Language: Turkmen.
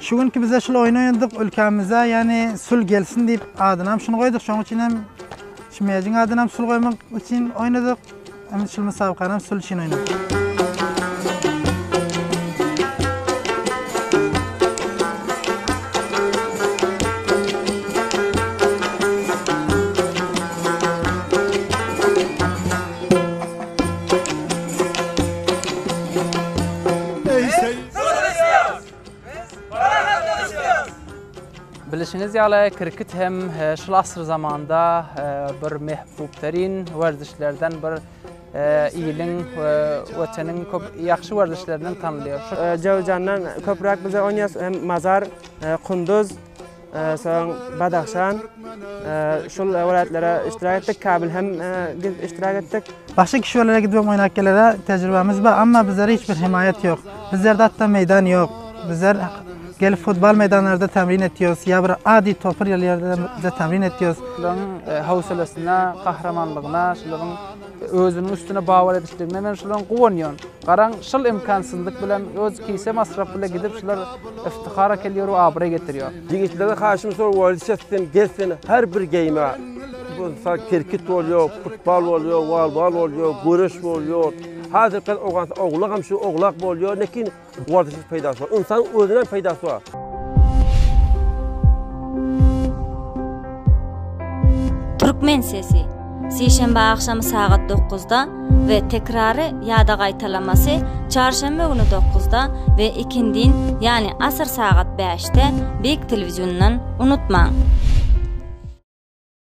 Şu günki bize şul oýun oýnadyk ülkämize ýani sul gelsin diýip adynam şuny goýduk şoň üçin hem şu mejiň adynam sul goýmak üçin oýnadyk. Hem şul musabakanam sul üçin oýnadyk. Bilişiňiz ýaly, kirkit hem şul asyr zamanda bir mehbubterin werzişlerden bir iliň we Watanyň köp ýagşy werzişlerinden tanalýar. Jöwüjandan köpräk bize oýnaýas hem Mazar, Kunduz, soň Badahşan şul welaýatlara iştirak etdik, Kabil hem gidip iştirak etdik. Başga kişilerlere gidip oýnap gelere tejribemiz bar, amma bizlere hiç bir himaýat ýok. Bizlerde hatda meýdan ýok. Bizler gelip futbol meýdanlarda temrin etýos, ýa bir adi topur ýaly ýerde bize temrin etýos. Şularyň howsalasyna, gahrymanlygyna, şularyň özüniň üstüne bawer edişligine men şularyň guwanýan. Garaň, şul imkansyzlyk bilen öz kise masraf bile gidip şular iftihara gelýär we abraý getirýär. Ýigitlerden haýyşym şol werziş etsin, gelsin her bir geýime. Bolsa kirkit bolýar, futbol bolýar, walbol bolýar, göreş bolýar. Häzirki Owganystan oglak hem şu oglak bolýar, lekin werzişiň peýdasy bar. Ynsanyň özüne hem peýdasy bar. Türkmen sesi. Sişenbe agşamy sagat dokuzda we tekrary ýa-da gaýtalamasy çarşenbe güni dokuzda we ikindin, ýagny asyr sagat bäşde Beýik telewiziondan unutmaň!